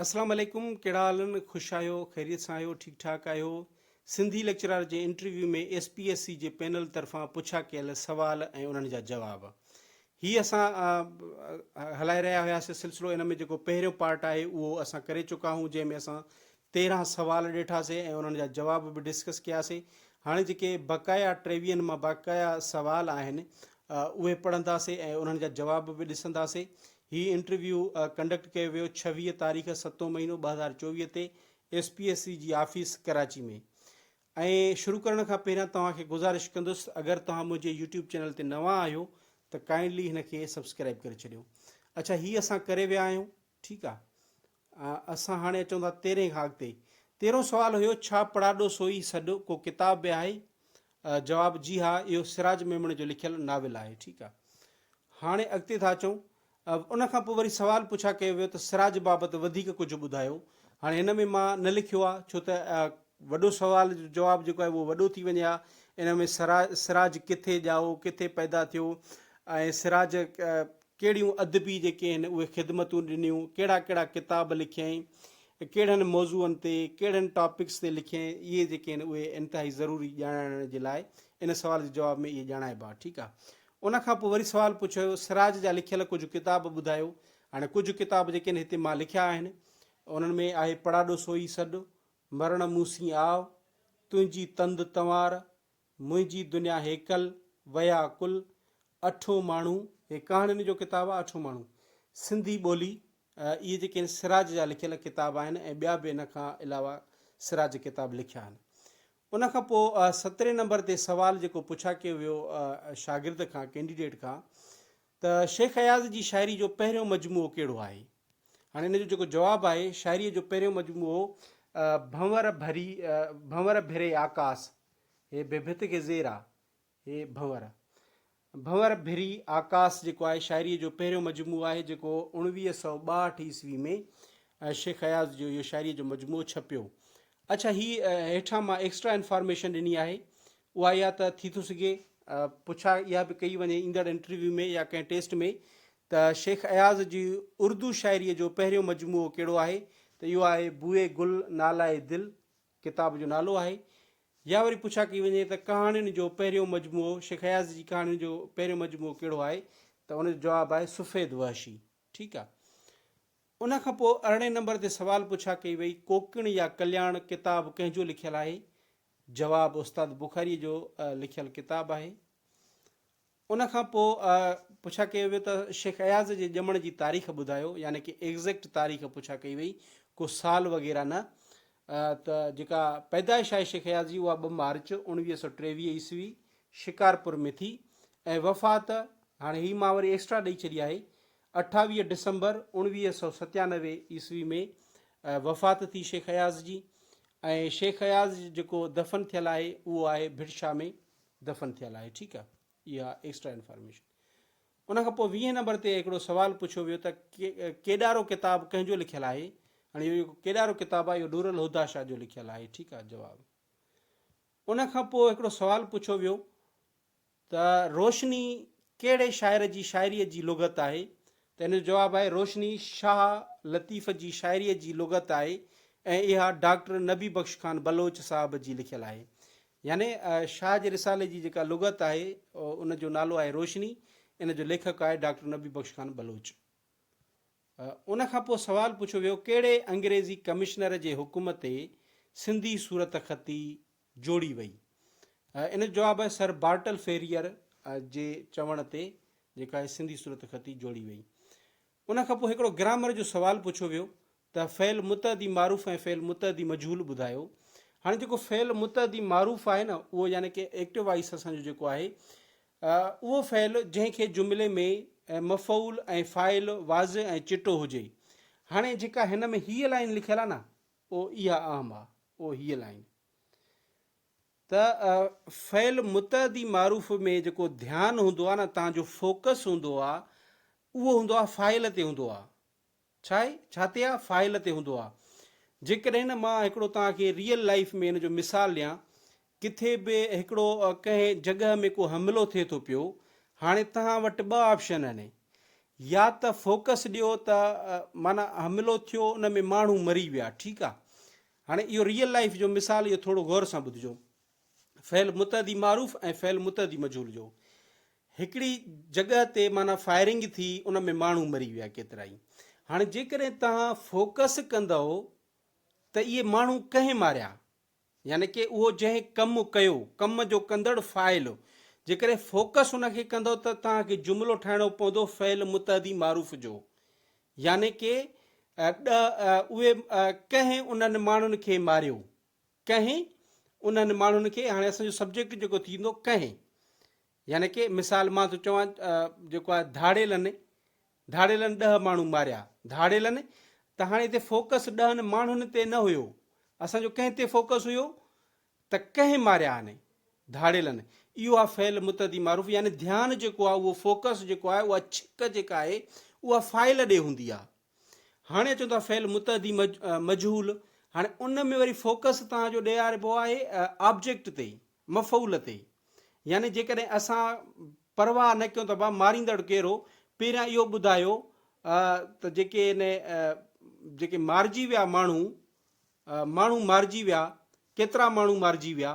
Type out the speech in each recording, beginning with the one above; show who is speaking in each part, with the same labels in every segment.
Speaker 1: اسلام عليڪم ڪهڙا حال آهن خوش آهيو خيريت سان آهيو ٺيڪ ٺاڪ آهيو Sindhi lecturer جي interview ۾ S P S C جي پينل طرفان پڇا ڪيل سوال ۽ انهن جا جواب هي اسان هلائي رهيا هياسي سلسلو ان ۾ جيڪو پهريون پارٽ آهي اهو اسان ڪري چڪا آهيون جنهن ۾ اسان 13 سوال ڏٺاسي ۽ انهن جا جواب به ڊسڪس ڪياسي هاڻي جيڪي بقايا ٽيويهن مان بقايا سوال آهن اهي پڙهنداسي ۽ انهن جا جواب به ڏسنداسي هي انٽرويو ڪنڊڪٽ ڪيو ويو 26 تاريخ ستون مهينو 2024 تي ايس پي ايس سي جي آفيس ڪراچي ۾ ۽ شروع ڪرڻ کان پهريان توهان کي گذارش ڪندس اگر توهان منهنجي يوٽيوب چينل تي نوان آهيو ته ڪائنڊلي هن کي سبسڪرائب ڪري ڇڏيو اڇا هي اسان ڪري ويا آهيون ٺيڪ آ اسان هاڻي اچون ٿا تيرهين کان اڳتي تيرهون سوال هيو ڇا پڙاڏو سوئي سڏ ڪو ڪتاب به آهي جواب، جي ها اهو سراج ميمڻ جو لکيل ناول آهي. ٺيڪ آ. هاڻي اڳتي ٿا اچون. ان کان پوء وري سوال پڇا ڪيو ويو ته سراج بابت وڌيڪ ڪجهه ٻڌايو. هاڻي هن ۾ مان نه لکيو آ ڇو ته وڏو سوال جو جواب جيڪو آهي اهو وڏو ٿي وڃي ها. ان ۾ سراج ڪٿي ڄائو، ڪٿي پيدا ٿيو ۽ سراج ڪهڙيون ادبي جيڪي آهن اهي خدمتون ڏنيون، ڪهڙا ڪهڙا ڪتاب لکيائين، ڪهڙن موضوعن تي، ڪهڙن ٽاپڪس تي لکيائين، اهي جيڪي آهن اهي انتهائي ضروري ڄاڻائڻ جي لاء ان سوال جي جواب ۾ اهي ڄاڻائبا. ٺيڪ آهي. ان کان پوء وري سوال پڇيو ويو سراج جا لکيل ڪجهه ڪتاب ٻڌايو. هاڻي ڪجهه ڪتاب جيڪي آهن هتي مان لکيا آهن انهن ۾ آهي پڙاڏو سوئي سڏ، مرڻ مون سين آء، تنهنجي تند تنوار، منهنجي دنيا هيڪل، ويا ڪل، اٺون ماڻهو، هي ڪهاڻين جو ڪتاب آهي اٺون ماڻهو، سنڌي ٻولي، اهي جيڪي آهن سراج جا لکيل ڪتاب آهن ۽ ٻيا به ان کان علاوه سراج ڪتاب لکيا آهن. ان کان پوء سترهين نمبر تي سوال جيڪو پڇا ڪيو ويو شاگرد کان، ڪينڊيڊيٽ کان، ته شيخ اياز جي شاعري جو پهريون مجموعو ڪهڙو آهي؟ هاڻي ان جو جيڪو جواب آهي شاعريء جو پهريون مجموعو ڀنور ڀري ڀنور ڀري آڪاس هي به ڀت کي زير آ هي ڀنور ڀنور ڀري آڪاس جيڪو آهي شاعريء جو پهريون مجموعو آهي جيڪو 1962 عيسوي ۾ شيخ اياز جو اهو شاعريء جو مجموعو ڇپيو. اڇا هي هيٺان مان ايڪسٽرا انفارميشن ڏني آهي اها اها ته ٿي ٿو سگهي پڇا اها به ڪئي وڃي ايندڙ انٽرويو ۾ يا ڪنهن ٽيسٽ ۾ ته شيخ اياز جي اردو شاعريء جو پهريون مجموعو ڪهڙو آهي ته اهو آهي بوئي گل نالائي دل ڪتاب جو نالو آهي يا وري پڇا ڪئي وڃي ته ڪهاڻين جو پهريون مجموعو شيخ اياز جي ڪهاڻين جو پهريون مجموعو ڪهڙو آهي ته ان جو جواب آهي سفيد وحشي ٺيڪ آهي ان کان پوء ارڙهين نمبر تي سوال پڇا ڪئي وئي، ڪوڪڻ يا ڪلياڻ ڪتاب ڪنهن جو لکيل آهي؟ جواب، استاد بخاريء جو لکيل ڪتاب آهي. ان کان پوء پڇا ڪيو ويو ته شيخ اياز جي ڄمڻ جي تاريخ ٻڌايو، يعني ڪي ايگزيڪٽ تاريخ پڇا ڪئي وئي، ڪو سال وغيره نه، ته جيڪا پيدائش آهي شيخ اياز جي اها ٻه مارچ 1923 عيسوي شڪارپور ۾ ٿي ۽ وفات هاڻي هي مان وري ايڪسٽرا ڏئي ڇڏي آهي 28 ڊسمبر 1997 عيسوي ۾ وفات ٿي شيخ اياز جي ۽ شيخ اياز جيڪو دفن ٿيل آهي اهو آهي ڀٽ شاهه ۾ دفن ٿيل آهي ٺيڪ آهي اها ايڪسٽرا انفارميشن ان کان پوء 20 نمبر تي هڪڙو سوال پڇيو ويو ته ڪيڏارو ڪتاب ڪنهن جو لکيل آهي هاڻي اهو جيڪو ڪيڏارو ڪتاب آهي اهو نور الهديٰ شاهه جو لکيل آهي ٺيڪ آهي جواب ان کان پوء هڪڙو سوال پڇيو ويو ته روشني ڪهڙي شاعر جي شاعريء جي لغت آهي؟ ته ان جو جواب آهي روشني شاهه لطيف جي شاعريء جي لغت آهي ۽ اها ڊاڪٽر نبي بخش خان بلوچ صاحب جي لکيل آهي. يعني شاهه جي رسالي جي جيڪا لغت آهي ان جو نالو آهي روشني، ان جو ليکڪ آهي ڊاڪٽر نبي بخش خان بلوچ. ان کان پوء سوال پڇيو ويو ڪهڙي انگريزي ڪمشنر جي حڪم تي سنڌي صورتخطي جوڙي وئي؟ ان جو جواب آهي سر بارٽل فيريئر جي چوڻ تي جيڪا آهي سنڌي صورتخطي جوڙي وئي. ان کان پوء هڪڙو گرامر جو سوال پڇيو ويو ته فعل متعدي معروف ۽ فعل متعدي مجهول ٻڌايو. هاڻي جيڪو فعل متعدي معروف آهي نه اهو يعني ڪي ايڪٽو وائس اسان جو جيڪو آهي اهو فعل جنهن کي جملي ۾ مفعول ۽ فاعل واضح ۽ چٽو هجي. هاڻي جيڪا هن ۾ هيء لائين لکيل آهي نه اهو اها اهم آهي اهو هيء لائين. ته فعل متعدي معروف ۾ جيڪو ڌيان هوندو آهي نه تان جو فوڪس هوندو آهي اهو هوندو آهي فاعل تي هوندو آهي ڇا آهي ڇا تي آهي فاعل تي هوندو آهي جيڪڏهن نه مان هڪڙو توهان کي ريئل لائف ۾ ان جو مثال ڏيان ڪٿي به هڪڙو ڪنهن جڳهه ۾ ڪو حملو ٿئي ٿو پيو هاڻي توهان وٽ ٻه آپشن آهن يا ته فوڪس ڏيو ته معنيٰ حملو ٿيو ان ۾ ماڻهو مري ويا ٺيڪ آ هاڻي اهو ريئل لائيف جو مثال اهو ٿورو غور سان ٻڌجو فعل متعدي معروف ۽ فعل متعدي مجهول جو هڪڙي جڳهه تي معنيٰ فائرنگ ٿي ان ۾ ماڻهو مري ويا ڪيترائي هاڻي جيڪڏهن توهان فوڪس ڪندؤ ته اهي ماڻهو ڪنهن ماريا يعني ڪي اهو جنهن ڪم ڪيو، ڪم جو ڪندڙ فاعل، جيڪڏهن فوڪس ان کي ڪندؤ ته توهان کي جملو ٺاهڻو پوندو فعل متعدي معروف جو يعني ڪي اهي ڪنهن انهن ماڻهن کي ماريو، ڪنهن انهن ماڻهن کي، هاڻي اسان جو سبجيڪٽ جيڪو ٿيندو ڪنهن، يعني ڪي مثال مان ٿو چوان جيڪو آهي ڌاڙيلن ڌاڙيلن ڏهه ماڻهو ماريا ڌاڙيلن ته هاڻي هتي فوڪس ڏهن ماڻهن تي نه هيو اسان جو ڪنهن تي فوڪس هيو ته ڪنهن ماريا آهن ڌاڙيلن اهو آهي فعل متعدي معروف يعني ڌيان جيڪو آهي اهو فوڪس جيڪو آهي اها ڇڪ جيڪا آهي اها فاعل ڏي هوندي آهي هاڻي اچون ٿا فعل متعدي مجهول هاڻي ان ۾ وري فوڪس توهان جو ڏياربو آهي آبجيڪٽ تي مفعول تي يعني جيڪڏهن اسان پرواهه نه ڪيون ته ڀا ماريندڙ ڪير هو، پهريان اهو ٻڌايو ته جيڪي ان جيڪي مارجي ويا ماڻهو، ماڻهو مارجي ويا، ڪيترا ماڻهو مارجي ويا،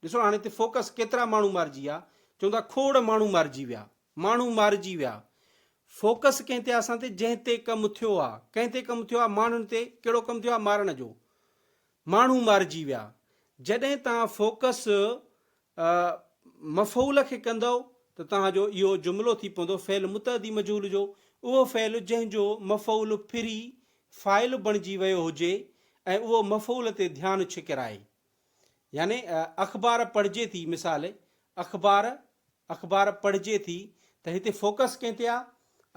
Speaker 1: ڏسو هاڻي هتي فوڪس ڪيترا ماڻهو مارجي ويا، چون ٿا کوڙ ماڻهو مارجي ويا، ماڻهو مارجي ويا، فوڪس ڪنهن تي آ اسان تي جنهن تي ڪم ٿيو آ، ڪنهن تي ڪم ٿيو آ ماڻهن تي، ڪهڙو ڪم ٿيو آ مارڻ جو، ماڻهو مارجي ويا. جڏهن توهان فوڪس مفعول کي ڪندؤ ته توهان جو اهو جملو ٿي پوندو فعل متعدي مجهول جو، اهو فعل جنهن جو مفعول ڦري فاعل بڻجي ويو هجي ۽ اهو مفعول تي ڌيان ڇڪرائي. يعني اخبار پڙهجي ٿي مثال اخبار اخبار پڙهجي ٿي ته هتي فوڪس ڪنهن تي آ؟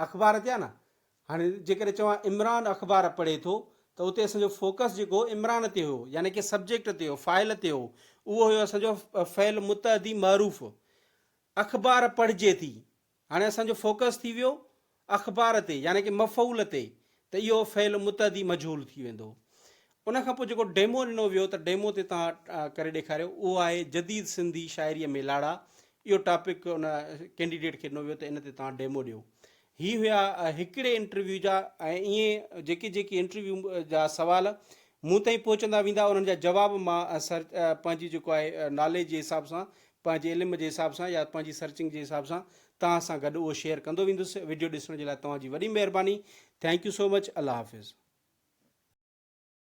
Speaker 1: اخبار تي آ نه. هاڻي جيڪڏهن چوان عمران اخبار پڙهي ٿو ته اتي اسان جو فوڪس جيڪو هو عمران تي هيو يعني ڪي سبجيڪٽ تي هيو فاعل تي هو اهو هيو اسان جو فعل متعدي معروف اخبار پڙهجي ٿي هاڻي اسان جو فوڪس ٿي ويو اخبار تي يعني ڪي مفعول تي ته اهو فعل متعدي مجهول ٿي ويندو ان کان پوء جيڪو ڊيمو ڏنو ويو ته ڊيمو تي توهان ڪري ڏيکاريو اهو آهي جديد سنڌي شاعريء ۾ لاڙا اهو ٽاپڪ ان ڪينڊيڊيٽ کي ڏنو ويو ته ان تي توهان ڊيمو ڏيو. هي هيا هڪڙي انٽرويو جا ۽ ائين جيڪي جيڪي انٽرويو جا سوال مون تائين پهچندا ويندا انهن جا جواب مان سر پنهنجي جيڪو آهي ناليج جي حساب سان پنهنجي علم جي حساب سان يا پنهنجي سرچنگ جي حساب سان توهان سان گڏ اهو شيئر ڪندو ويندس وڊيو ڏسڻ جي لاء توهان جي وڏي مهرباني thank you so much Allah Hafiz.